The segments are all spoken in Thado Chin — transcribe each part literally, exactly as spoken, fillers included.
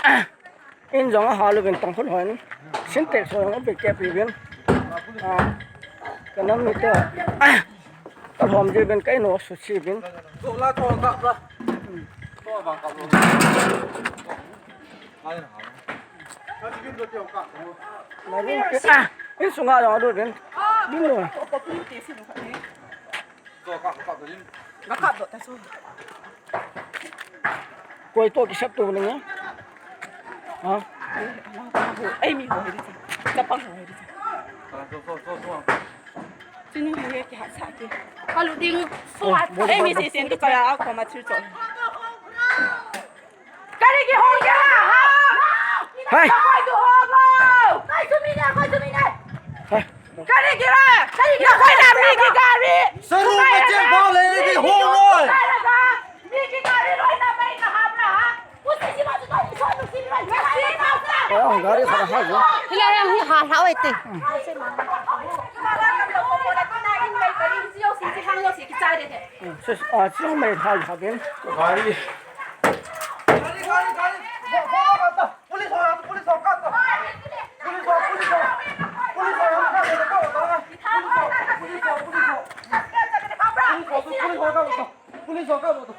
Ah, in jong ahal uvin tang khun hon. Sintex ho jong ape kep uvin. Ah, ka nam ni te. Ah, ka lhom ji uvin, ka in ho susi uvin. Ah, in sunga jong alut uvin. Ding lo. Koi to kisap to ning e. Ha? Ei, mi ho hedi cha. Chapang ho hedi cha. Chinu hi he ki ha cha ki. Kalu ding. Ei, mi se sen ki cha ya ko ma thil cho. Kari ki ho ya ha. Hai. Koi tu ho lo. Koi tu mi ne, koi tu mi ne. Hai. Gari gira! Gari gira! Koi na mi ki gari! Saru mache bol hai ki ho loi. Mi ki gari loi na mai na ham na ha. Usi si ma tu to so tu si ma. Ah, gari khada ha jo. Hila ya hi ha ha wai te. Sis, ah, si mai ha ha ben. Gari. Gari, gari, gari. Police ho, police ho, kap to. Police ho, police ho. Police ho, kap to, kap to. Police ho, police ho, police ho. Police ho, police ho, kap to. Police ho, kap to.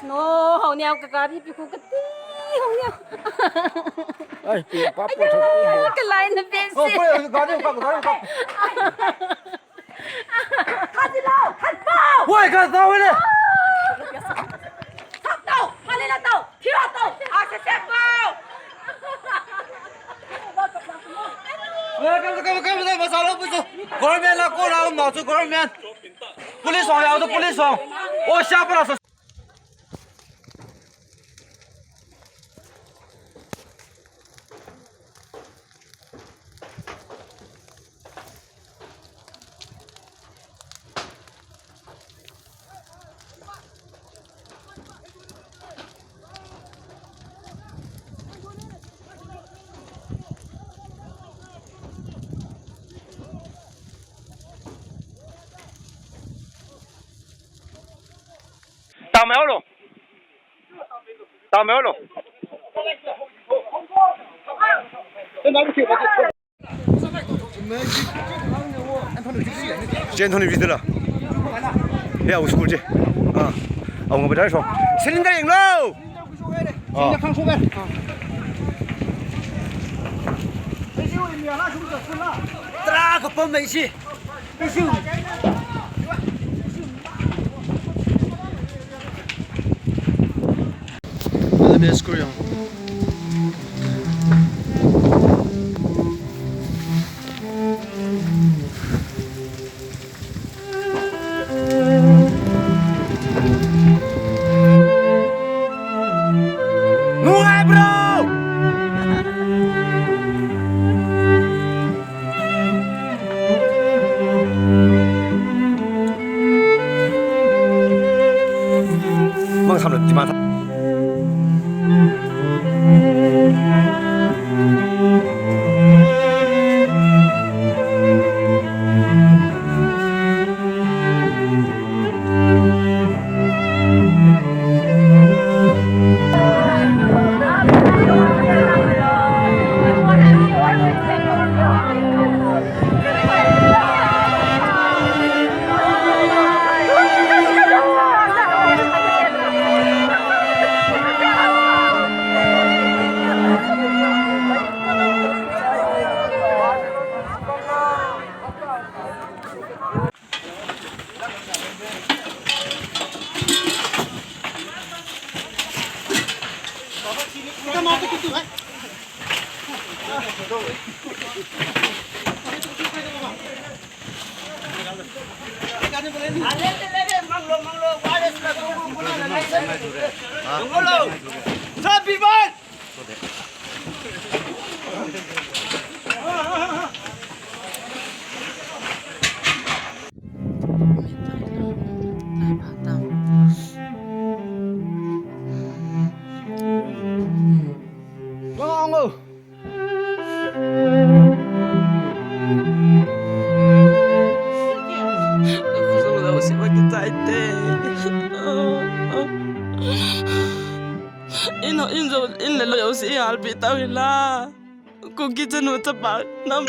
No, hau niam ka gari pi ku kati, hau niam. Ai, pi pa po. Ai, ka lai na ben se. Oh, police, gari kap, gari kap. Woi, ka tau le. Tau, tau, hale la tau, thira tau, a se se tau. Woi, ka, ka, ka, ka, masala puso. Government la ko la ma chu government. Police ho ya to police ho. O sha pa la so. Tao mai lo. Tao mai lo. Chen thoni videla. Ya, u school che. Ah. Au nga bedai so. Cylinder eng lo. Ah. Tra ka pom mai si. Let me screw you. Nungai, bro! Mang sam le ti ma. La, Kuki chanu chapa nam.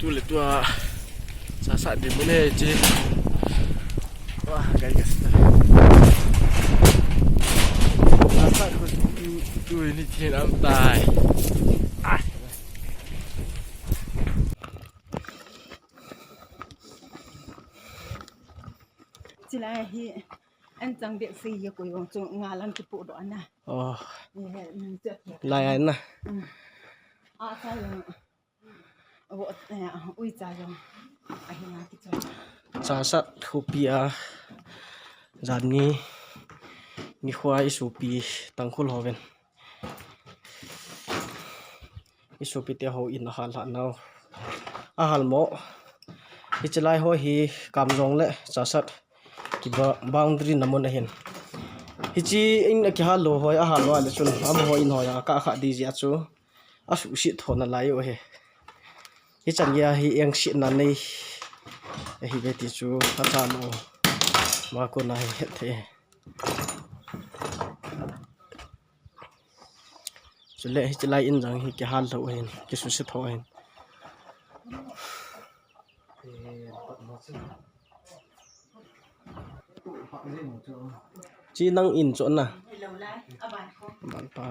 Tu le tua, sa sa di mu ne chi. Wah, gai gas ta. Sa sa ko tu, tu ni thi nam tai. Ah. Chilai hi an chang bek sei ye ko yong chu nga lang ki pu do ana. Oh. Ye, mm, che. Lai ai na. Mm. A cha yong. Vo, eh, ui cha yong. A hi nga ki cha. Cha sat khopi a. Jan ni. Ni khua i sopi Tangkhul hoven. I sopite ho in ahal hah nau. Ahal mo. Hiche lai ho hi Kamjong le Chassad kiba boundary na mun ahin. Hiche in a kihal lou ho, ahal lou le chun amaho in ho a kah kha di jeh a chu asuhset tho nalai u ahi. Hichan gei a hi engsetna nei ahi ve ti chu atha lou. Ama kona hi het thei. Chule hiche lai in jong hi kihal lou ahin, kisuhset tho ahin. Chi nang in chu na. Ban pa.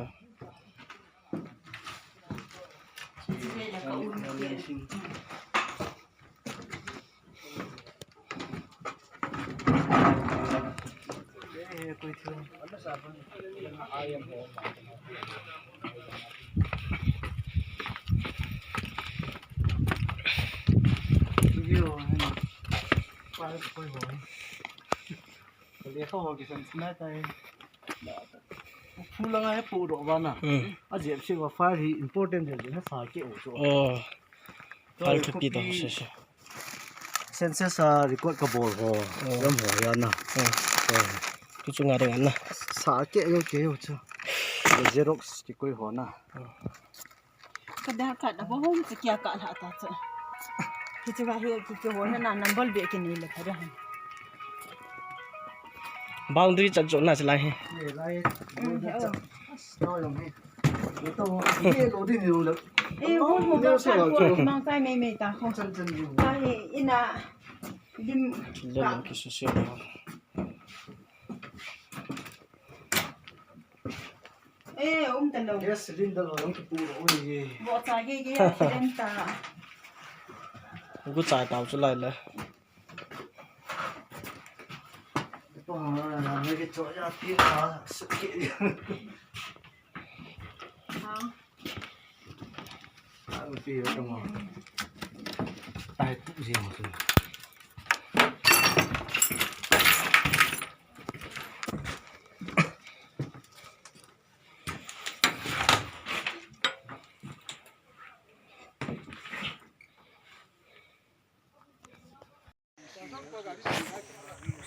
Lekha ho kisan sinai tai. Phu langa he pu do vana. Hmm. A jep se va file hi important jep jep he sa ke o so. Oh. File thupi do se se. Census a record ka bol ho. Oh. Ram ho ya na. Oh. Oh. Tu chu nga ding an na. Sa ke yo ke yo chu. Xerox ki koi ho na. Oh. Ka da ka da bo hom chu kia ka la ta chu. Ki chu ga he ki ki ho na na number be ki ni le ka da. Boundary chan chu na chu lai he. Ye lai. Mm, oh. As no yong he. Ye to ye lo din yo le. Eh, ho ho ka sa ko mang tai mei mei ta ho. Chan chan yo. Ka he ina lim. Le ka. Ki su se. Eh, um ta lo. Gas cylinder ho jong kipu lo ni. Bo cha ge ge accident ta. Gu cha tau chu lai le. To ha na me ke cho ya pi ta su ke. Ha. Ang pi yo to mo. Tai tu ji mo tu.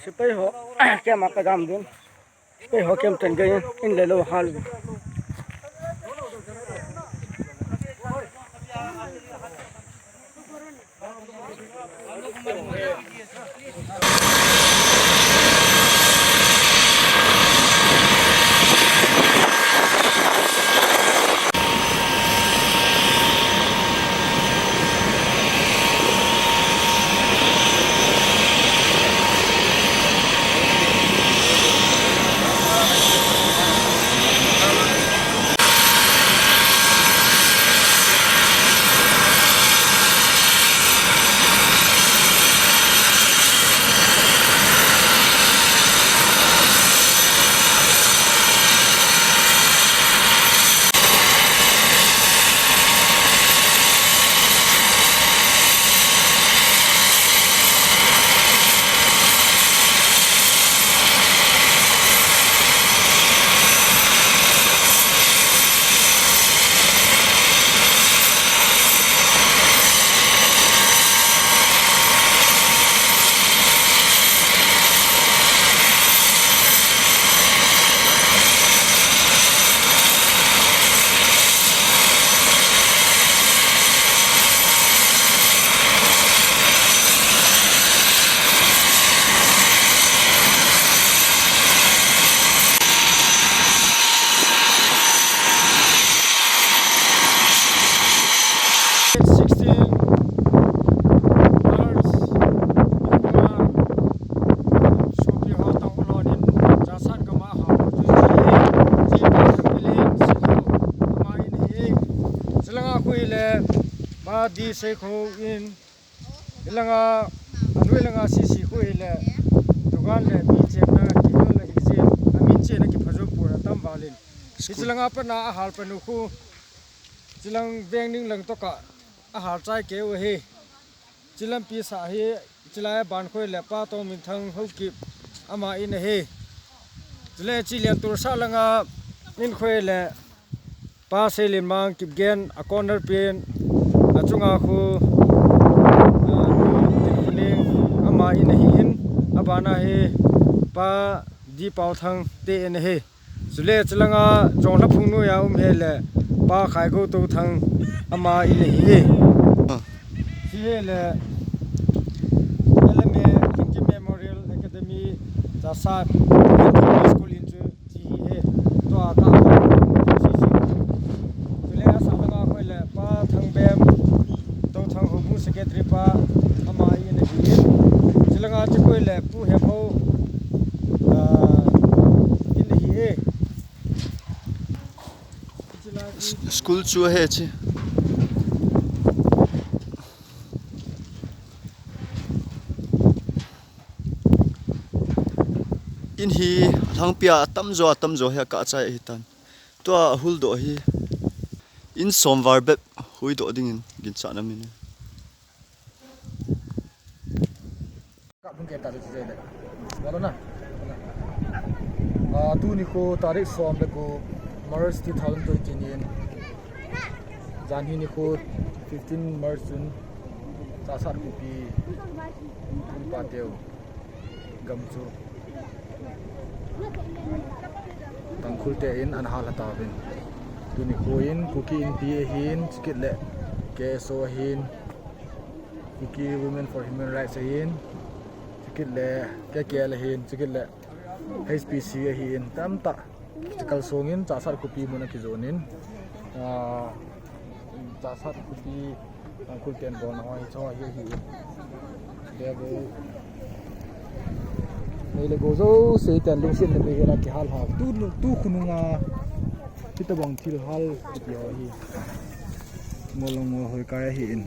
Sepai ho, camp a ka jam ding. Sepai ho camp tan gei in le lou hal. Sixteen hours, sopi ho tong lon in, Chassad gam a hao, chu chi, chi pa thang pile, si ho, ama in hi, chulanga khu hile, Pa D Seikho in, hilanga, anoi langa C C khu hile, dukan le mi chenna, kihal ahi jin, amin chenna kiphajo pon atam val in. Hiche langa pat na ahal panu khu, chulang veng ning lang toh ka, ahal chai keu ahi. Chulampi sah hi, chulai a ban khu hile Pa Tongminthang Haokip ama in ahi. Chule chu Liantorsah langa in khu hile Pa Seilenmang Kipgen a corner pen a chunga khu, ah, Tinkhuning ama in ahi in, abana hi Pa D Paothang te in ahi. Chule chulanga Jonglhaphung noi a um hile Pa Khaigou Touthang ama in ahi. Ah. Chi hile L M A, King Memorial Academy, Chassad School in chu chi hi he. Tua ka. Chule asa langa khu hile Pa Thangbem Touthang Houbung Secretary pa ama in ahi. Chulanga chu khu hile Pu Hemho, ah, in ahi e. School chu ahi chi. In hi alhangpia atamjo, atamjo hi akah chai ahitan. Tua ahuldoh hi in somvar bep huidoh dingin ginchat aum in. Ka bung ke ta se se le. Walo na. Ah, tuni khu tarik som le ko March two thousand twenty nin. Janhi nikho fifteen March chun Chassad khopi Pu Pateu gam chu Tangkhul te in ana hal tauvin. Tuni khu in Kuki Inpi ahin, chukit le K S O ahin, Kuki Women for Human Rights ahin, chukit le K K L ahin, chukit le H P C ahin, tamtah kikalsong in Chassad khopi mun a kijon in, ah, Chassad khopi Tangkhul ten bolna ho hi, cho hi, hi. Debo. Nei le go jouse ten lungset le mei hela kihal ha. Tu, tu khonung a hitabang thil hal kiti ho hi. Ngol ngol hoi kai ahi in.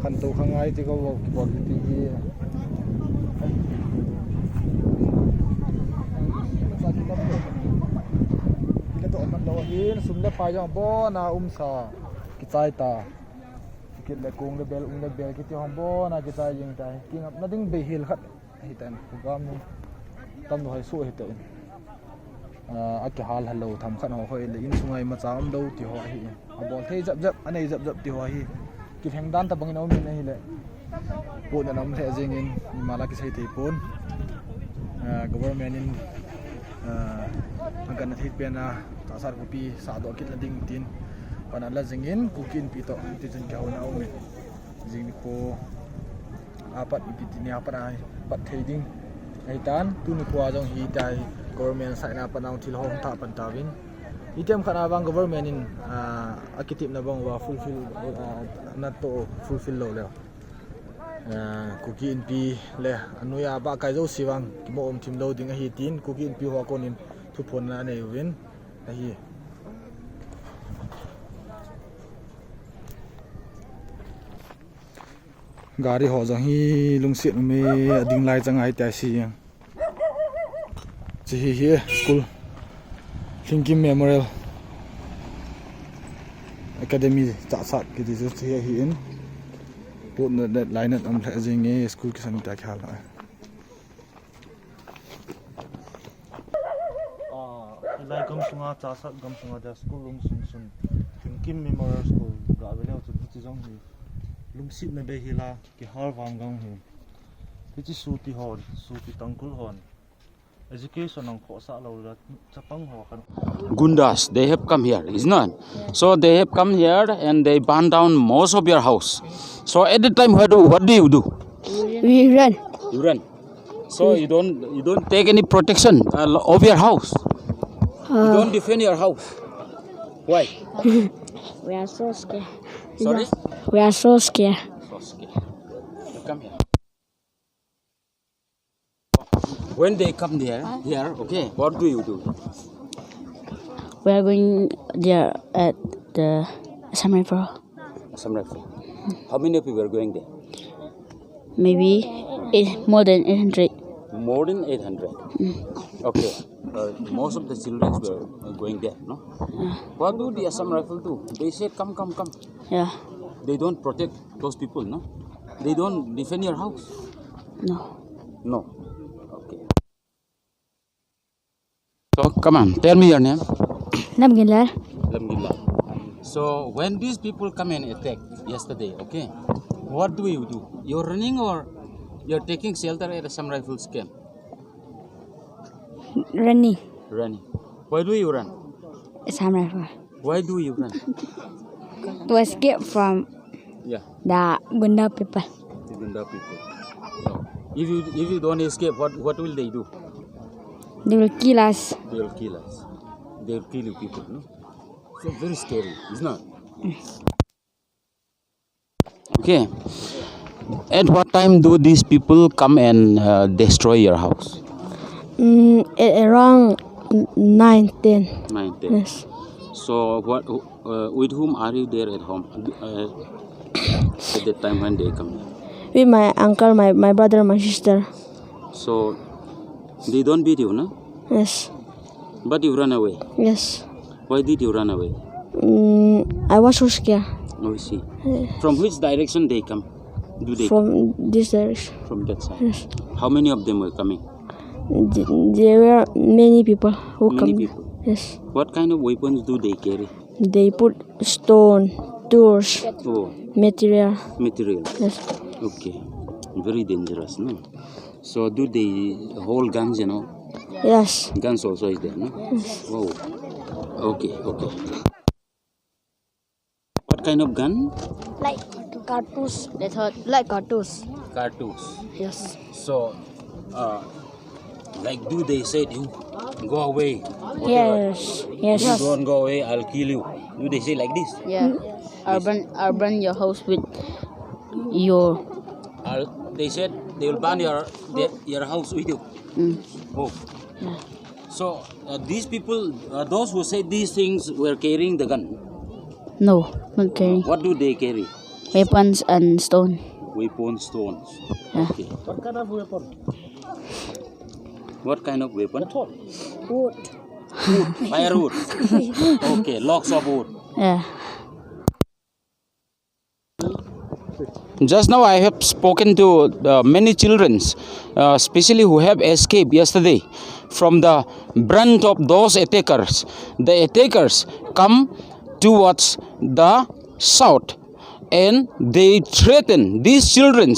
Khantou khangai ti ko bol kiti hi. Kila to man lo hin, sum le pai jong abon a um sa. Kichai ta. Kit le kung le bel, ung le bel kiti ho abon a kichai jing tai. Kingapna ding bei hel khat ahi tan. Program ni tam lo hai su ahi tan. Ah, akihal hal lo themkhat ho hoi le, insunga imacha um lo ti ho ahi. Abol thei jep jep, anei jep jep ti ho ahi. Kilheng dan tabang in aum in ahile. Puna nam lheh jingin, ima la kisei thei pon. Ah, government in, ah, agan athei pen a, tahsa khopi sahdoh kit na ding tin. Pan ala jingin, Kuki Inpi toh, ti chun kihouna aumin. Jing nikho apat ipi ti ni apat a, pat thei ding. Ahitan, tuni nikho a jong hitia hi government side a pat a hung thil hong tah pan tauvin. Itiham khat a vang government in, ah, akitepna bang uva fulfill, ah, natoh fulfill lou leu. Ah, Kuki Inpi le anoiya bah kai jouse vang kimo um thim lou ding ahi tin Kuki Inpi ho a konin thuphonna anei uvin ahi. Gari ho jong hi lungset um e, ading lai chang ahi tia si jeng. Chi hi hi school. Lhingkim Memorial Academy chahsat kiti chu chi hi ahin. Put na det lai nat am lheh jing e school kisan ta khal. Ah, hilai gam sunga, chahsat gam sunga dia school um sung sun. Lhingkim Memorial School ga ve leu chun hichi jong hi lungsetna bei hi la, kihal vang gang hi. Hichi suti hon, suti tangkul hon. Education ang khohsah lou la, chapang ho kan. Gundas, they have come here, is not? So they have come here and they burn down most of your house. So at the time, what do, what do you do? We run. You run. So you don't, you don't take any protection, uh, of your house. You Uh, don't defend your house. Why? We are so scared. Sorry? We are so scared. So scared. You come here. When they come there, here, okay, what do you do? We are going there at the Assam Rifle. Assam Rifle. How many of you were going there? Maybe eight, more than eight hundred. More than eight hundred. Mm. Okay. Uh, most of the children were, uh, going there, no? Uh. What do the Assam Rifle do? They say, "Come, come, come." Yeah. They don't protect those people, no? They don't defend your house? No. No. Okay. So, come on, tell me your name. Lamginlal. Lamginlal. So, when these people come and attack yesterday, okay, what do you do? You're running or you're taking shelter at Assam Rifles camp? Running. Running. Why do you run? Assam Rifle. Why do you run? To escape from, yeah, the Gunda people. The Gunda people. No. If you, if you don't escape, what, what will they do? They will kill us. They will kill us. They will kill you people, no? So very scary, isn't it? Okay. At what time do these people come and, uh, destroy your house? Mm, a-, around n-, nine, ten. Nine, ten. Yes. So what, uh, with whom are you there at home, uh, at the time when they come? With my uncle, my, my brother, my sister. So they don't beat you, no? Yes. But you run away? Yes. Why did you run away? Mm, I was so scared. Oh, I see. Yeah. From which direction they come? Do they come? From this direction. From that side? Yes. How many of them were coming? Th-, there were many people who come. Many people? Yes. What kind of weapons do they carry? They put stone, tools, oh, material. Material. Yes. Okay. Very dangerous, no? So do they hold guns, you know? Yes. Guns also is there, no? Yes. Oh. Okay, okay. What kind of gun? Like cartouche. They thought like cartouche. Cartouche. Yes. So, uh, like, do they say you go away? Whatever. Yes. Yes. If you don't go away, I'll kill you. Do they say like this? Yeah. Mm. I'll burn, I'll burn your house with your. I'll, they said they will burn your, their, your house with you. Mm. Oh. Yeah. So, uh, these people, uh, those who say these things were carrying the gun? No, not carrying. What do they carry? Weapons and stone. Weapons, stones. Yeah. Okay. What kind of weapon? What kind of weapon? Wood. Wood, firewood. Okay, logs of wood. Yeah. Just now I have spoken to, uh, many children, uh, especially who have escaped yesterday from the brunt of those attackers. The attackers come towards the south, And they threaten these children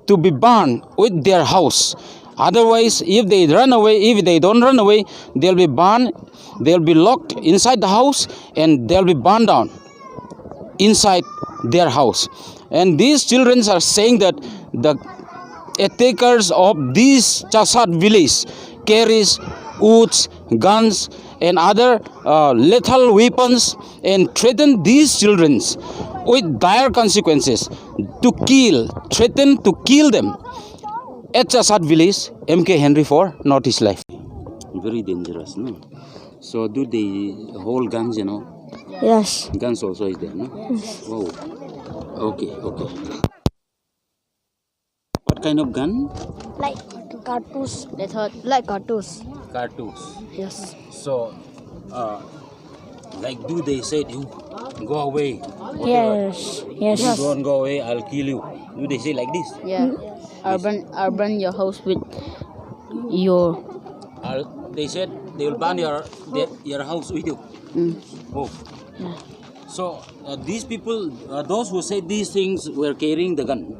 to be burned with their house. Otherwise, if they run away, if they don't run away, they'll be burned, they'll be locked inside the house, and they'll be burned down inside their house. And these children are saying that the attackers of this Chasat village carries woods, guns, and other uh, lethal weapons and threaten these children with dire consequences to kill, threaten to kill them at Chasat village. M K Henry for Northeast Live. Very dangerous, no? So do they hold guns, you know? Yes. Guns also is there, no? Yes. Oh, okay, okay. What kind of gun? Like cartouche. They thought like cartouche. Cartouche. Yes. So, uh, like, do they say you go away? Whatever. Yes. Yes. If you don't go away, I'll kill you. Do they say like this? Yeah. I'll burn, I'll burn your house with your. I'll, they said they will burn your their, your house with you. Mm. Oh. Yeah. So uh, these people, uh, those who said these things, were carrying the gun.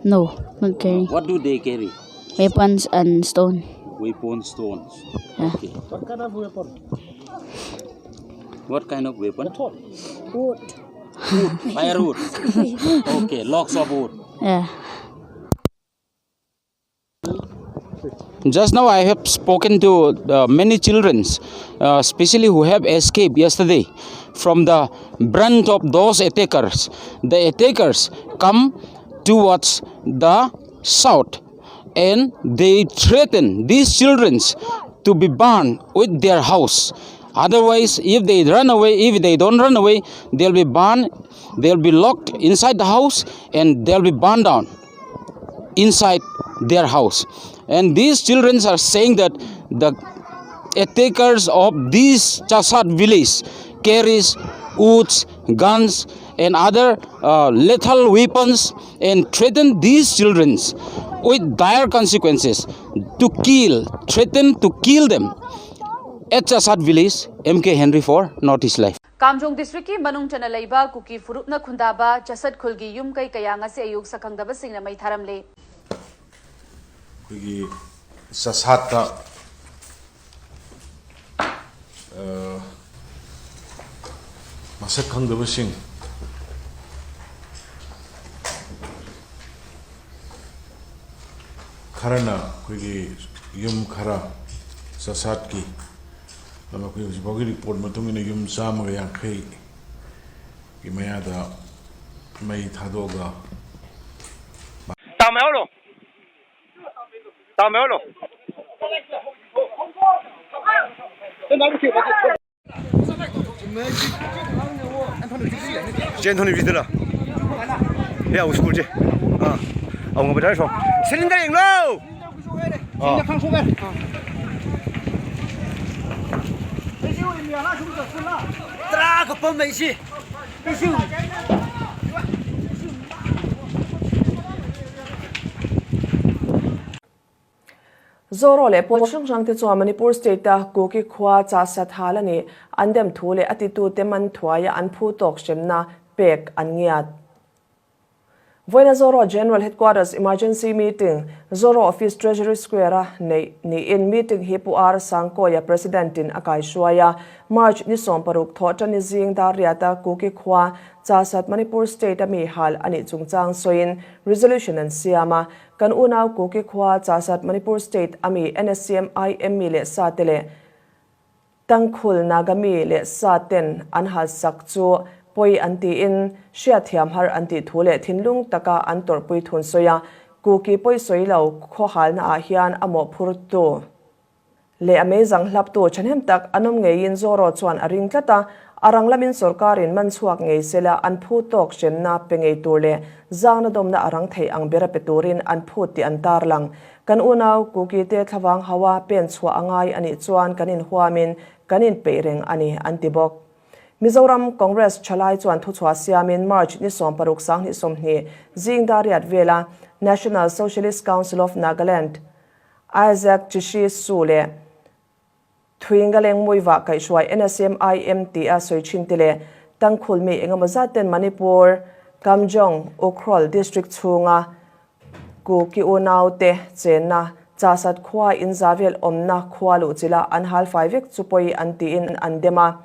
No, not carrying. What do they carry? Weapons and stone. Weapons, stones. Yeah. Okay. What kind of weapon? What kind of weapon? Wood. Wood, firewood. Okay, logs of wood. Yeah. Just now I have spoken to uh, many children, uh, especially who have escaped yesterday from the brunt of those attackers. The attackers come towards the south and they threaten these children to be burned with their house. Otherwise, if they run away, if they don't run away, they'll be burned, they'll be locked inside the house, and they'll be burned down inside their house. And these children are saying that the attackers of this Chasat village carries woods, guns, and other uh, lethal weapons and threaten these children with dire consequences to kill, threaten to kill them at Chasat village. M K Henry for Northeast Live. Kamjong District ki manung chana leiba Kuki Furupna Khundaba Chasat Khulgi yum kai kaya ngasi ayuk sakhangdaba singna mai tharam le. ꯑꯩꯈꯣꯏꯒꯤ ꯆꯁꯥꯠꯇ, ꯑ, ꯃꯁꯛ ꯈꯪꯗꯕꯁꯤꯡ ꯈꯔꯅ ꯑꯩꯈꯣꯏꯒꯤ ꯌꯨꯝ ꯈꯔ ꯆꯁꯥꯠꯀꯤ, ꯑꯗꯨꯅ ꯑꯩꯈꯣꯏ ꯍꯧꯖꯤꯛ ꯐꯥꯎꯒꯤ report ꯃꯇꯨꯡ ꯏꯟꯅ ꯌꯨꯝ ꯆꯥꯝꯃꯒ ꯌꯥꯡꯈꯩꯒꯤ ꯃꯌꯥꯗ ꯃꯩ ꯊꯥꯗꯣꯛꯑꯒ ꯇꯥꯃꯣ ꯌꯥꯎꯔꯣ꯫ ꯇꯥꯃꯣ ꯌꯥꯎꯔꯣ꯫ ꯆꯦꯟ ꯊꯣꯛꯅꯤ ꯕꯤꯗꯨꯔꯥ? ꯌꯥꯎ ꯁ꯭ꯀꯨꯜꯁꯦ꯫ ꯑꯥ꯫ ꯑꯃꯨꯛ ꯕꯖꯥꯔ ꯁꯣ꯫ ꯁꯤꯂꯤꯟꯗꯔ ꯌꯦꯡꯂꯣ! ꯑꯥ꯫ ꯇꯔꯥ ꯀꯞꯄ ꯃꯩꯁꯤ꯫ Zoro le Pawlsang rang te chuan Manipur state a Kuki khua Chassad hal a ni an dem thu le a titu te man thuaia an phu tawk hremna pek an ngiat. Vawiina Zoro General Headquarters Emergency Meeting, Zoro Office Treasury Square a nei niin meeting hi Pu R Sangkawia President in a kaihruai a, March ni sawm paruk Thawhṭanni zing dar riat a Kuki khua Chassad Manipur state a mi hal a nih chungchang sawiin resolution an siam a, kan unau Kuki khua Chassad Manipur state a mi N S C N I M mi leh sa te leh Tangkhul Naga mi leh sa ten an halsak chu pawi an tiin, hriatthiam har an tih thu leh thinlung taka an tawrhpui thu an sawi a, Kuki pawi sawi lo khawhalna ah hian a mawhphurtu leh a meizang hlaptu ṭhahnem tak an awm ngeiin Zoro chuan a ring tlat a, a rang lamin sorkarin man chhuak ngei sela an phu tawk hremna pe ngei tur leh zakna dawmna a rang thei ang bera pe turin an phut tih an tarlang. Kan unau Kuki te thlavang hauha pen chhuah a ngai a nih chuan kan inhuamin kan inpeih reng a ni, an ti bawk. Mizoram Congress ṭhalai chuan thuchhuah siamin March ni sawm paruk sanghnih sawmhnih zing dar riat vela National Socialist Council of Nagaland, Isaac Chishi Su leh Thuingaleng Muivah kaihhruai N S C N I M tia sawi ṭhin te leh Tangkhul mi engemaw zat ten Manipur Kamjong, Ukhrul District chunga Kuki unaute chenna Chasat khua in javel omna khua luchila an halfai vek chu poi an tiin an dem a.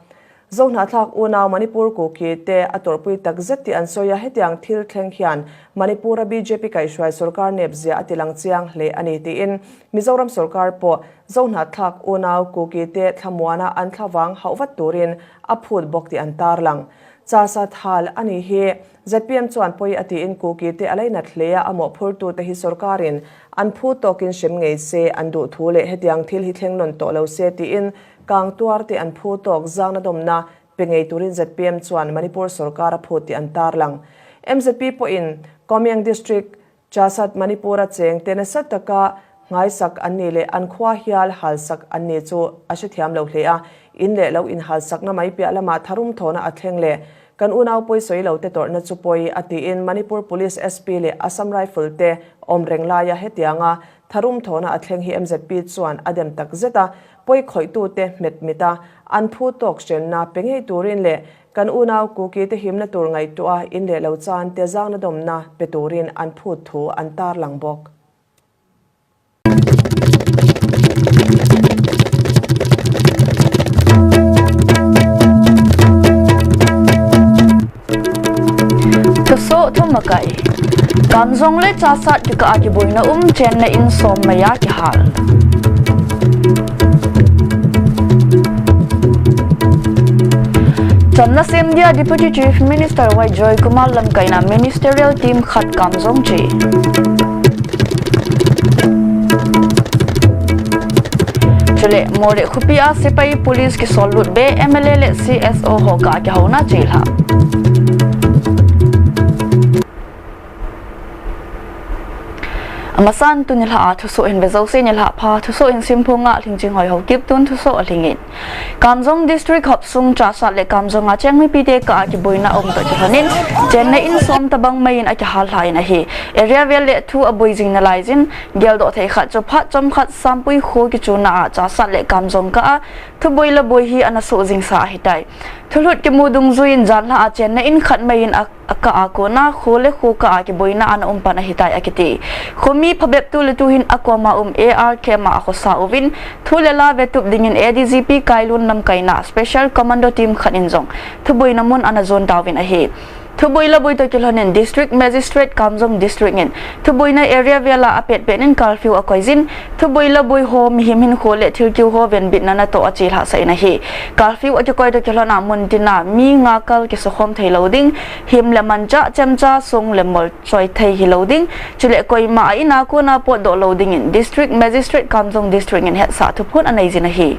Zohnahthlak unau Manipur Kukite a tawrhpui takzet ti an soi a, hetiang thil thleng hian Manipur a B J P kaihhruai sorkar nepzia a tilang chiang hle a ni tiin Mizoram sorkar pawh Zohnahthlak unau Kukite thlamuana an thlavang hauh vat turin a phut bawk ti an tarlang. Chasat hal a ni hi Z P M chuan poi a tiin Kukite a lainat hle a, a mawhphurtute hi sorkarin an phut tawkin hrem ngei se an duh thu leh hetiang thil hi thleng nawn tawh lo se tiin kangtuarte an phut tawk zangna dawmna pe ngei turin Z P M chuan Manipur sorkar a phut ti an tarlang. M Z P pawhin Kamjong District Chasat Manipur a chengte nasa taka ngaisak an ni leh an khua hial halsak an ni chu a hrethiam lo hle a, in leh lo inhalsakna mai piah lama tharum thawna a thleng leh kan unau pawisawi lote tawrhna chu poi a tiin Manipur Police S P leh Assam Rifle te awm reng laia hetianga tharum thawna a thleng hi M Z P chuan a dem takzet a, pawi khawitute hmet mit a, an phut tawk hremna pe ngei turin leh kan unau Kukite himna tur ngaihtuah a in leh lo chante zangna dawmna pe turin an phut thu an tarlang bawk. Thusoh thumakai. Kamjong le Chasat kikah a kiboina um, chenna in sawm mai a kihal. Channa sem dia Deputy Chief Minister Y Joykumar lamkaina ministerial team khat Kamjong che. Chule, Moreh khopi a sepai police kisawl lut be, M L A le C S O ho kah a kihouna chelha. Amasan tuni lha a thusoh hin ve zo se, nilhah pha thusoh hin simphunga Lhingchinghoi Haokip tun thusoh a lhingin. Kamjong District hop sung Chasat le Kamjong a cheng mipite kah a kiboina a um toh kilhonin, chenna in sawm tabang maiin a kihal lhain ahi. Area vel le thu a boi zing nalaiyin, geldoh thei khat chu phat chomkhat Sampui kho kichuna a Chasat le Kamjong kah a thuboi la boi hi ana suh zingsa ahitai. Thulut kimu dungzuiin janlha a chenna in khat maiin a, a kah a kona kho le kho kah a kiboina ana um pan ahitai akiti. Khomi phabep tu le tu hin a koma um A R camp a a khosa uvin, thu le la vetup dingin A D G P Kailun lamkaina special commando team khat in jong thuboina mun ana jon tauvin ahi. Thuboi la boi toh kilhonin District Magistrate Kamjong District in thuboina area vela a pet pet in curfew a koiyin, thuboi la boi ho mihem hinkho le thilkiu ho venbitna natoh a chelhah sah in ahi. Curfew a kikoi toh kilhona mun tina mi nga kal kisukhawm thei lo ding, him le manchah, chemcha, sung le mol choi thei hi lo ding, chule koima a ina kona potdoh lo dingin District Magistrate Kamjong District in hetsah thuphon a neijin ahi.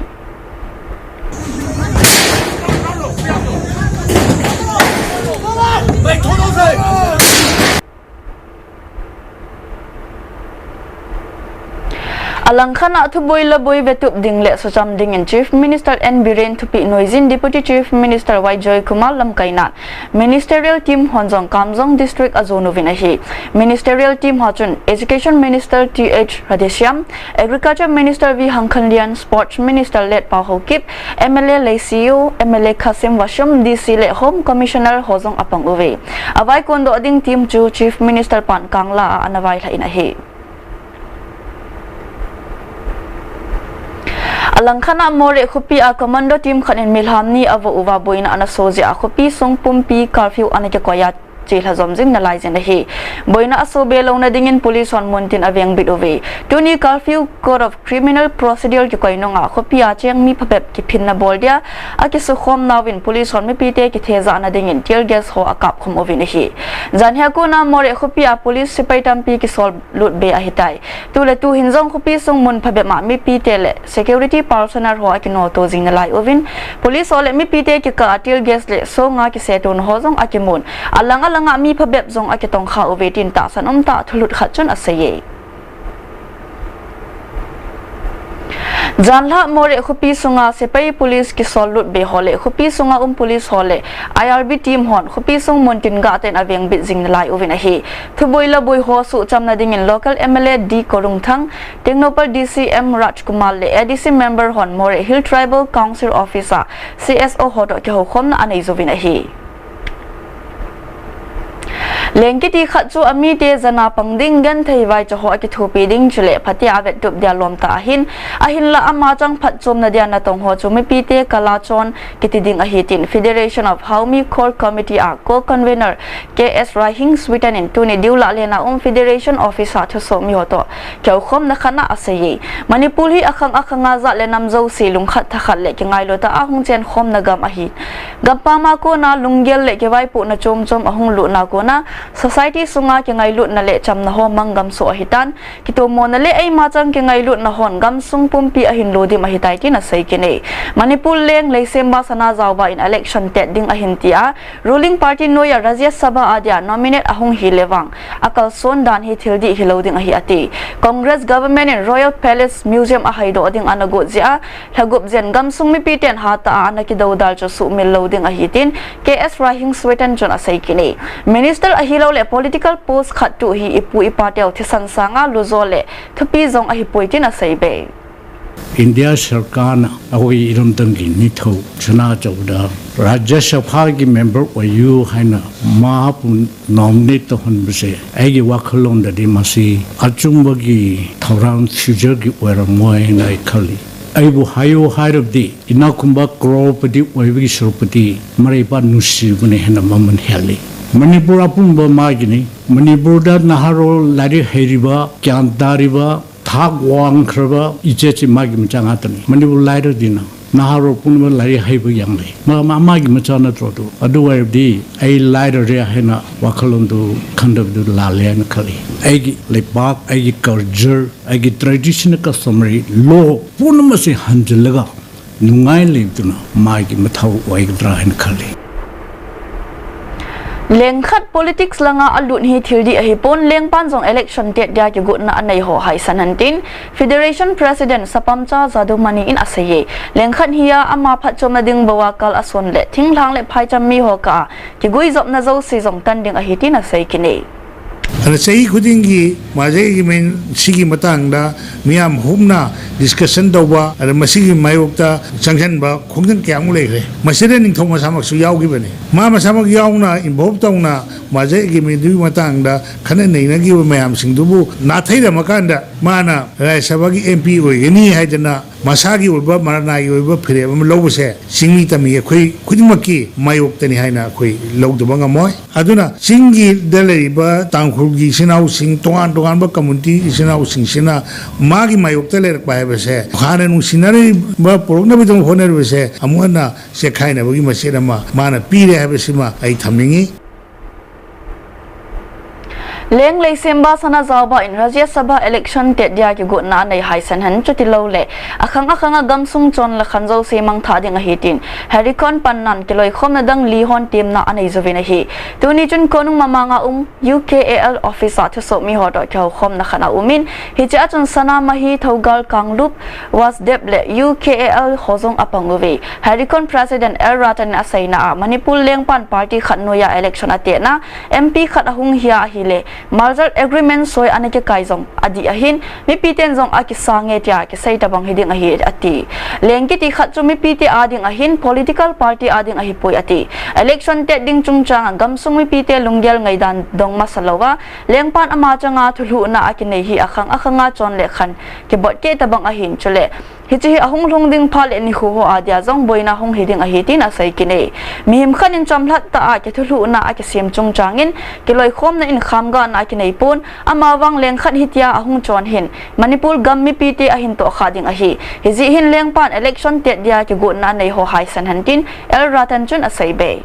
A langkhat a thuboi la boi vetup ding le sucham dingin Chief Minister N Biren thupeh nuijin Deputy Chief Minister Y Joykumar lamkaina ministerial team hon jong Kamjong District a jon uvin ahi. Ministerial team ho chun Education Minister Th Radheshyam, Agriculture Minister V Hangkhanlian, Sports Minister Letpao Haokip, M L A Leishiu, M L A Khashim Vashum, D C le Home Commissioner ho jong a pang uve. A vaikon doh ding team chu Chief Minister pan kangla a ana vailhah in ahi. A langkhat a Moreh khopi a commando team khat in milham ni a vo uva boina ana so jeh a khopi sung pumpi curfew ana kikoi a chelha zom zing nalai jin ahi. Boina a so be louna dingin police hon muntin a vengbit uve. Tuni curfew Code of Criminal Procedure kikoi nunga khopi a cheng mi phabep kiphinna bol dia a kisukhawm nauvin police hon mipite kithejahna dingin tear gas ho a kapkhum uvin ahi. Janhi a kona Moreh khopi a police sepai tampi kisol lut be ahitai. Tu le tu hin jong khopi sung mun phabep a mipite le security personnel ho a kinoto jing nalai uvin, police ho le mipite kikah a tear gas le songa kisetona ho jong a kimun. Alang alanga mi phabep jong a kitongkha uve tin tahsan umtah thulut khat chun a seiye. Janlhah Moreh khopi sunga sepai police kisol lut be ho le khopi sunga um police ho le I R B team hon khopi sung muntin gah ten a vengbit jing nalai uvin ahi. Thuboi la boi ho suhchamna dingin local M L A D Korungthang, Tengnoupal D C M Rajkumar le A D C member hon Moreh Hill Tribal Council Office a C S O ho toh kihoukhomna a nei uvin ahi. Leng kiti khat chu amite jana pang ding, genthei vaicha ho akithopi ding chule phatea avettup dia lom tah ahin, ahinla ama chang phatchomna dia natong ho chu mipite kala chon kiti ding ahi tin Federation of Haomi Core Committee a co-convenor K S Raihing Sweeten in tuni Diu Lahlena um Federation Office a thusoh mi ho toh kihokhomna khat a aseiye. Manipur hi akhang akhanga jat le nam jouse lungkhat thakhat le kingailu tah a hung chenkhomna gam ahi. Gampam a kona lunggel le kivaipohna chomchom ahung lutna kona society sunga kingailutna le chamna ho manggam soh ahitan, kitomona le eima chang kingailutna hon gamsung pumpi ahin lodim ahitai tin asei kit e. Manipur leng Leishemba Sanajaoba in election tet ding ahin tia, ruling party noiya Rajya Sabha a dia nominate ahung hile vang, akalson dan hi thil dih hilou ding ahi ati. Congress government in Royal Palace Museum ahaidoh ding ana got jeh a, lhagup jen gamsung mipiten hatah a ana kidoudal chu suhmil lou ding ahi tin K S Raihing Sweeten chun asei kit e. Minister ahilou le political post khat tuh hi ipu ipa teu thisan sanga lujo le thupi jong ahipoi tin asei be. India sarkar na ahoi iramdang ki nithou chana chauda Rajya Sabha ki member oiyu haina mapu nominate tohon bese. Aigi wakhalon dadi masi achungba ki thourang future ki oiramoi na ikhali. Aibu hayo hairabdi, inakumba crorepati oibi ki srupati, mareipa nusi bune hena maman heli. Manipur apumba magini, Manipur da naharo lari hairiba, kyantariba, thak wang khraba, iche chi magi machang atani. Manipur laira dina. Naharo punba lari haiba yangle. Ma, ma, magi machana trodu. Adu wairabdi, ai laira ria hena, wakhalon du, khandab du lale na khali. Aigi, leipak, aigi culture, aigi traditional customary law, punama se hanjalaga. Nungai leituna, magi mathau oigadra hena khali. Lengkhat politics langa alut hi thil dih ahipon, lengpan jong election tet dia kigotna anei ho haisan hen tin, Federation President Sapamcha Jadumani in aseiye. Lengkhat hia ama phatchomna ding bou a kal ason le, thinglhang le phaicham mi ho kah a, kiguijopna jouse jong tan ding ahi tin asei kit e. ꯑꯗ ꯆꯍꯤ ꯈꯨꯗꯤꯡꯒꯤ ꯃꯥꯖꯦ ꯑꯦꯒ꯭ꯔꯤꯃꯦꯟ ꯁꯤꯒꯤ ꯃꯇꯥꯡꯗ ꯃꯤꯌꯥꯝ ꯍꯨꯞꯅ ꯗꯤꯁꯀꯁꯟ ꯇꯧꯕ, ꯑꯗ ꯃꯁꯤꯒꯤ ꯃꯥꯌꯣꯛꯇ ꯆꯪꯁꯤꯟꯕ ꯈꯣꯡꯖꯪ ꯀꯌꯥꯃꯨꯛ ꯂꯩꯈ꯭ꯔꯦ꯫ ꯃꯁꯤꯗ ꯅꯤꯡꯊꯧ ꯃꯁꯥꯃꯛꯁꯨ ꯌꯥꯎꯈꯤꯕꯅꯤ꯫ ꯃꯥ ꯃꯁꯥꯃꯛ ꯌꯥꯎꯅ ꯏꯟꯚꯣꯜꯕ ꯇꯧꯅ ꯃꯥꯖꯦ ꯑꯦꯒ꯭ꯔꯤꯃꯦꯟꯗꯨꯒꯤ ꯃꯇꯥꯡꯗ ꯈꯟꯅ ꯅꯩꯅꯈꯤꯕ ꯃꯌꯥꯝꯁꯤꯡꯗꯨꯕꯨ ꯅꯥꯊꯩꯔꯝꯃꯀꯥꯟꯗ ꯃꯥꯅ ꯔꯥꯖ꯭ꯌ ꯁꯚꯥꯒꯤ ꯑꯦꯝ ꯄꯤ ꯑꯣꯏꯒꯅꯤ ꯍꯥꯏꯗꯅ ꯃꯁꯥꯒꯤ ꯑꯣꯏꯕ ꯃꯔꯅꯥꯏꯒꯤ ꯑꯣꯏꯕ ꯐꯤꯔꯦꯞ ꯑꯃ ꯂꯧꯕꯁꯦ ꯆꯤꯡꯃꯤ ꯇꯝꯃꯤ ꯑꯩꯈꯣꯏ ꯈꯨꯗꯤꯡꯃꯛꯀꯤ ꯃꯥꯌꯣꯛꯇꯅꯤ ꯍꯥꯏꯅ ꯑꯩꯈꯣꯏ ꯂꯧꯗꯕ ꯉꯝꯃꯣꯏ꯫ ꯑꯗꯨꯅ ꯆꯤꯡꯒꯤꯗ ꯂꯩꯔꯤꯕ ꯇꯥꯡꯈꯨꯜꯒꯤ ꯏꯆꯤꯟ ꯏꯅꯥꯎꯁꯤꯡ, ꯇꯣꯉꯥꯟ ꯇꯣꯉꯥꯟꯕ ꯀꯝꯃꯨꯅꯤꯇꯤ ꯏꯆꯤꯟ ꯏꯅꯥꯎꯁꯤꯡꯁꯤꯅ ꯃꯥꯒꯤ ꯃꯥꯌꯣꯛꯇ ꯂꯩꯔꯛꯄ ꯍꯥꯏꯕꯁꯦ, ꯍꯥꯟꯅ ꯅꯨꯡꯁꯤꯅꯔꯤꯕ ꯄꯨꯔꯛꯅꯕꯒꯤꯗꯃꯛ ꯍꯣꯠꯅꯔꯤꯕꯁꯦ ꯑꯃꯨꯛ ꯍꯟꯅ ꯆꯦꯛꯈꯥꯏꯅꯕꯒꯤ ꯃꯆꯦꯠ ꯑꯃ ꯃꯥꯅ ꯄꯤꯔꯦ ꯍꯥꯏꯕꯁꯤꯃ ꯑꯩ ꯊꯝꯅꯤꯡꯉꯤ꯫ Leng Leisemba Sanajaoba in Rajya Sabha election tet dia kigotna anei haisan hen, chutilou le akhang akhanga gamsung chon le khan jouse mangthah ding ahi tin Harikon Pannan kiloikhomna dang li hon temna anei jouvin ahi. Tuni chun Konung Mamanga um U K A L office a thusoh mi ho toh kihokhomna khat aumin, hiche a chun Sanamahi, Thougal, Kanglup, Wasdep le U K A L ho jong apang uve. Harikon President L Ratan in aseina a, Manipur lengpan party khat noiya election atetna, M P khat ahung hia ahile, merger agreement soi ana kikai jong adih ahin, mipiten jong akisang e tia kisei tabang hiding ahi ati. Leng kiti khat chu mipite ading ahin, political party ading ahipoi ati. Election tet ding chungchang a gamsung mipite lunggel ngaidan dong masa louva, lengpan ama changa thulhuhna akinei hi akhang akhanga chon le khan kibot keh tabang ahin, chule hiche hi ahung lhung ding phat le nikho ho adia jong boina hung hiding ahi tin asei kit e. Mihem khat in chamlhat tah a kithulhuhna akisem chungchang in kiloikhomna in khamgahna akinei pon, amavang lengkhat hitia ahung chon hin Manipur gam mipite ahin tohkhah ding ahi. Hijeh hin lengpan election tet dia kigotna anei ho haisan hen tin L Ratan chun asei be.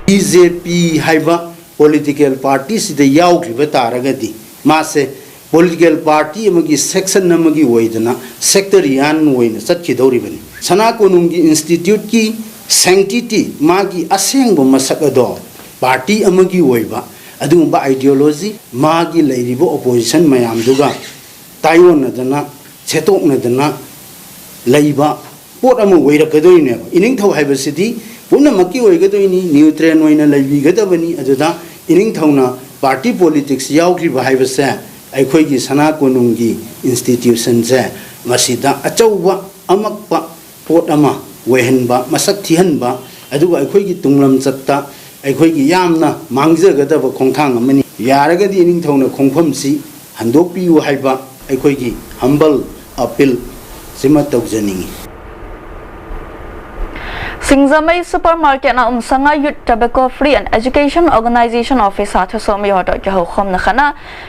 B J P ꯍꯥꯏꯕ political party ꯁꯤꯗ ꯌꯥꯎꯈꯤꯕ ꯇꯥꯔꯒꯗꯤ, ꯃꯥꯁꯦ political party ꯑꯃꯒꯤ section ꯑꯃꯒꯤ ꯑꯣꯏꯗꯅ sectarian ꯑꯣꯏꯅ ꯆꯠꯈꯤꯗꯧꯔꯤꯕꯅꯤ꯫ ꯁꯅꯥ ꯀꯣꯅꯨꯡꯒꯤ institute ꯀꯤ sanctity, ꯃꯥꯒꯤ ꯑꯁꯦꯡꯕ ꯃꯁꯛ ꯑꯗꯣ party ꯑꯃꯒꯤ ꯑꯣꯏꯕ ꯑꯗꯨꯒꯨꯝꯕ ideology, ꯃꯥꯒꯤ ꯂꯩꯔꯤꯕ opposition ꯃꯌꯥꯝꯗꯨꯒ ꯇꯥꯏꯑꯣꯟꯅꯗꯅ, ꯁꯦꯠꯇꯣꯛꯅꯗꯅ ꯂꯩꯕ ꯄꯣꯠ ꯑꯃ ꯑꯣꯏꯔꯛꯀꯗꯣꯏꯅꯦꯕ꯫ ꯏꯅꯤꯡꯊꯧ ꯍꯥꯏꯕꯁꯤꯗꯤ ꯄꯨꯝꯅꯃꯛꯀꯤ ꯑꯣꯏꯒꯗꯣꯏꯅꯤ, neutral ꯑꯣꯏꯅ ꯂꯩꯕꯤꯒꯗꯕꯅꯤ꯫ ꯑꯗꯨꯗ ꯏꯅꯤꯡꯊꯧꯅ party politics ꯌꯥꯎꯈꯤꯕ ꯍꯥꯏꯕꯁꯦ ꯑꯩꯈꯣꯏꯒꯤ ꯁꯅꯥ ꯀꯣꯅꯨꯡꯒꯤ institution ꯁꯦ ꯃꯁꯤꯗ ꯑꯆꯧꯕ ꯑꯃꯛꯄ ꯄꯣꯠ ꯑꯃ ꯑꯣꯏꯍꯟꯕ, ꯃꯁꯛ ꯊꯤꯍꯟꯕ, ꯑꯗꯨꯒ ꯑꯩꯈꯣꯏꯒꯤ ꯇꯨꯡꯂꯝꯆꯠꯇ ꯑꯩꯈꯣꯏꯒꯤ ꯌꯥꯝꯅ ꯃꯥꯡꯖꯒꯗꯕ ꯈꯣꯡꯊꯥꯡ ꯑꯃꯅꯤ꯫ ꯌꯥꯔꯒꯗꯤ ꯏꯅꯤꯡꯊꯧꯅ ꯈꯣꯡꯐꯝꯁꯤ ꯍꯟꯗꯣꯛꯄꯤꯌꯨ ꯍꯥꯏꯕ ꯑꯩꯈꯣꯏꯒꯤ humble appeal ꯁꯤꯃ ꯇꯧꯖꯅꯤꯡꯏ꯫ ꯁꯤꯡꯖꯃꯩ Supermarket ꯅ ꯎꯝꯁꯪꯉꯥ Youth Tobacco Free and Education Organization Office ꯍꯥ ꯊꯨꯁꯣꯛ ꯃꯤꯑꯣꯏ ꯍꯣꯇꯣ ꯀꯤꯍꯧꯈꯣꯝꯅ ꯈꯠꯅ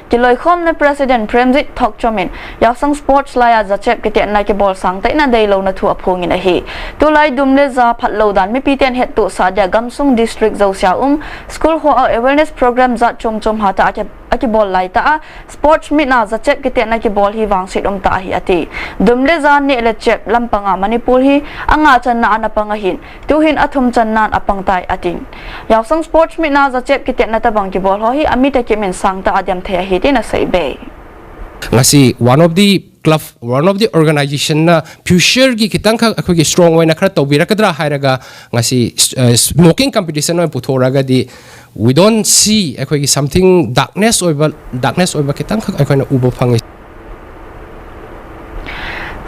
ꯀꯤꯂꯣꯏꯈꯣꯝꯅ President ꯄ꯭ꯔꯦꯝꯖꯤꯠ ꯊꯣꯛꯆꯣꯝ in ꯌꯥꯎꯁꯪ sports ꯂꯥꯏꯌꯥ ꯖꯥꯆꯦꯞ ꯀꯤꯇꯦꯠꯅ ꯀꯤꯕꯣꯜ ꯁꯥꯡꯇꯩꯅ ꯗꯩꯂꯧꯅ ꯊꯨ ꯑꯐꯣꯡꯏꯅ ꯍꯤ꯫ ꯇꯨꯂꯥꯏ ꯗꯨꯝꯂꯦ ꯖꯥ ꯐꯠꯂꯧꯗꯥꯟ ꯃꯤꯄꯤꯇꯦꯟ ꯍꯦꯠꯇꯨ ꯁꯥꯗ꯭ꯌꯥ ꯒꯝꯁꯨꯡ district ꯖꯧꯁ꯭ꯌꯥ ꯎꯝ school ꯍꯣ ꯑ awareness program ꯖꯥꯠ ꯆꯣꯝ ꯆꯣꯝ ꯍꯥ ꯇ ꯑꯀꯤ, ꯑꯀꯤꯕꯣꯜ ꯂꯥꯏ ꯇ ꯑ sports meet ꯅ ꯖꯥꯆꯦꯞ ꯀꯤꯇꯦꯠꯅ ꯀꯤꯕꯣꯜ ꯍꯤ ꯋꯥꯡꯁꯤꯠ ꯎꯝ ꯇ ꯑꯍꯤ ꯑꯇꯤ꯫ ꯗꯨꯝꯂꯦ ꯖꯥ ꯅꯦꯛꯂꯦ ꯆꯦꯞ ꯂꯝꯄꯪ ꯑ ꯃꯅꯤꯄꯨꯔ ꯍꯤ ꯑꯉꯥ ꯆꯟꯅ ꯑꯅ ꯄꯪ ꯑꯍꯤꯟ꯫ ꯇꯨꯍꯤꯟ ꯑꯊꯨꯝ ꯆꯟꯅꯥꯟ ꯑꯄꯪ ꯇꯥꯏ ꯑꯇꯤꯡ꯫ ꯌꯥꯎꯁꯪ sports meet ꯅ ꯖꯥꯆꯦꯞ ꯀꯤꯇꯦꯠꯅ ꯇꯕꯪ ꯀꯤꯕꯣꯜ ꯍꯣ ꯍꯤ ꯑꯃꯤ ꯇ ꯀꯤꯃꯤꯟ ꯁꯥꯡ ꯇ ꯑꯗꯦꯝ ꯊꯩ ꯑꯍꯤ ꯇꯤꯅ ꯁꯩꯕꯦ꯫ Ngasi one of the club, one of the organization ꯅ future ꯒꯤ ꯈꯤꯇꯪꯈꯛ ꯑꯩꯈꯣꯏꯒꯤ strong ꯑꯣꯏꯅ ꯈꯔ ꯇꯧꯕꯤꯔꯛꯀꯗ꯭ꯔꯥ ꯍꯥꯏꯔꯒ ꯉꯁꯤ, ꯑ, smoking competition ꯑꯣꯏꯅ ꯄꯨꯊꯣꯛꯑꯒꯗꯤ we don't see ꯑꯩꯈꯣꯏꯒꯤ something darkness ꯑꯣꯏꯕ, darkness ꯑꯣꯏꯕ ꯈꯤꯇꯪꯈꯛ ꯑꯩꯈꯣꯏꯅ ꯎꯕ ꯐꯪꯉꯤ꯫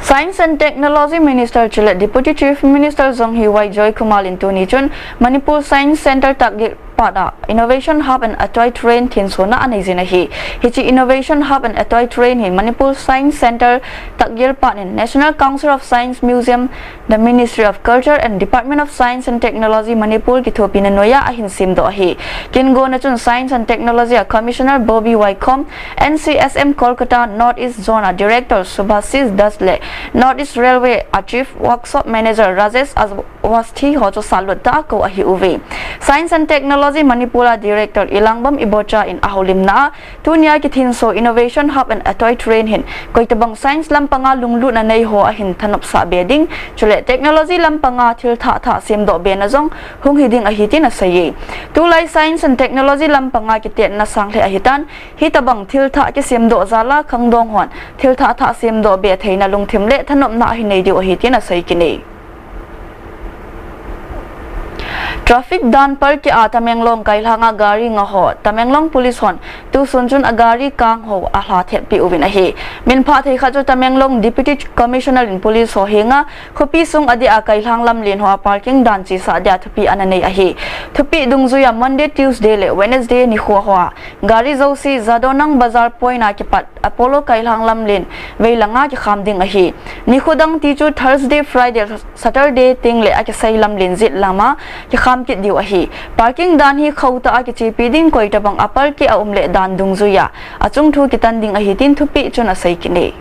Science and Technology Minister chule Deputy Chief Minister Zonghiwai Joykumar in tuni chun Manipur Science Centre Takgil pat a Innovation Hub and a Toy Train thinsona anei jin ahi. Hiche Innovation Hub and a Toy Train hi Manipur Science Centre Takgil pat in National Council of Science Museum, the Ministry of Culture and Department of Science and Technology Manipur kithopina noiya ahin semdoh ahi. Kingona chun Science and Technology a Commissioner Bobby Waikhom, N C S M Kolkata North East Zone a Director Subhasish Das le North East Railway a Chief Workshop Manager Rajesh Awasthi ho chu salut tah a kou ahiuve. Science and Technology Manipur a Director Elangbam Ibocha in ahoulimna a tunia kithinso Innovation Hub and a Toy Train hin koitabang science lampanga lunglutna nei ho ahin thanopsah be ding, chule technology lampanga thil thah thah semdoh bena jong hung hiding ahi tin aseiye. Tulai science and technology lampanga kitetna sang lheh ahitan, hitabang thil thah kisemdoh jal a khangdong hon thil thah thah semdoh be theina lungthim le thanopna ahin nei diu ahi tin asei kit e. Traffic dan palkeh a Tamenglong kailhanga gari nga ho Tamenglong Police hon tusun chun a gari kang ho ahla thetpeh uvin ahi. Minphah thei khat chu Tamenglong Deputy Commissioner in Police ho henga khopi sung adia kailhang lamlen hoa parking dan chesah dia thupi ana nei ahi. Thupi dungjuia Monday, Tuesday le Wednesday nikho hoa gari jouse Jadonang Bazar point a kipat Apollo kailhang lamlen veilanga kikham ding ahi. Nikho dang ti chu Thursday, Friday, Saturday tengle akisei lamlen jet lama kikham kit diu ahi. Parking dan hi khotah a kichepi ding, koitabang a palkeh aum le dan dungjuia achung thu kitan ding ahi tin thupi chun asei kit e.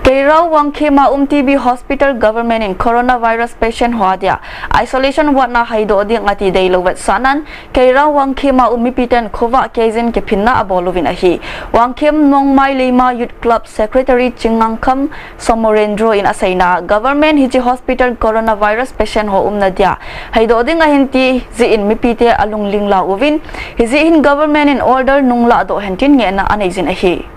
Keirao Wangkhem a um T B Hospital Government in coronavirus patient hoa dia isolation ward na haidoh ding ati deilou vetsahnan, Keirao Wangkhem a um mipiten khovah keijin kiphinna abol uvin ahi. Wangkhem Nongmai Leima Youth Club Secretary Chingngangkham Somorendro in aseina, government hiche hospital coronavirus patient ho umna dia haidoh ding ahin ti jeh in mipite alungling la uvin, hijeh hin government in order nunglah doh hen tin ngehna anei jin ahi.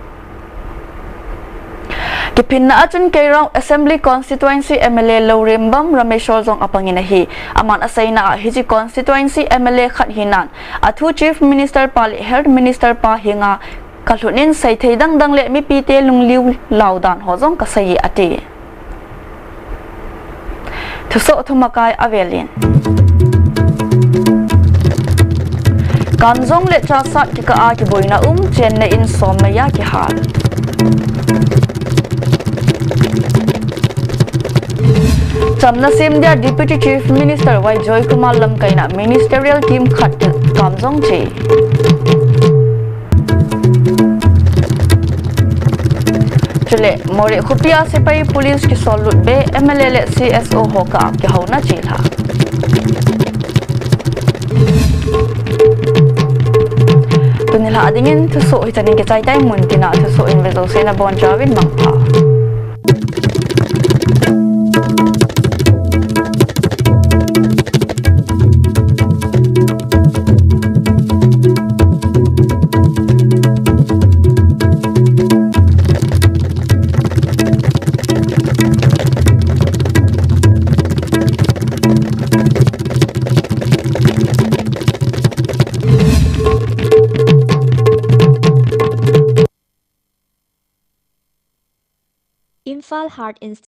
Kiphinna a chun Keirao Assembly Constituency M L A Lourembam Rameshwar jong apangin ahi. Aman aseina a hiche constituency M L A khat hinan, athu Chief Minister pa le Health Minister pa henga kalhut in seithei dangdang le mipite lungliu lau dan ho jong kasei e ati. Thusoh thumakai avelin. Kamjong le Chassad kikah a kiboina um, chenna in som maiya kihal. Chamna sem dia Deputy Chief Minister Y Joykumar lamkaina ministerial team khat Kamjong che. Chule, Moreh khopi a sepai police kisollut be, M L A le C S O ho kah a kihouna chelha. Tuni lhah dingin thusoh hichan in kichai tai, mun tina thusoh in ve jouse nabonchauvin mangpha. Imphal Heart Institute.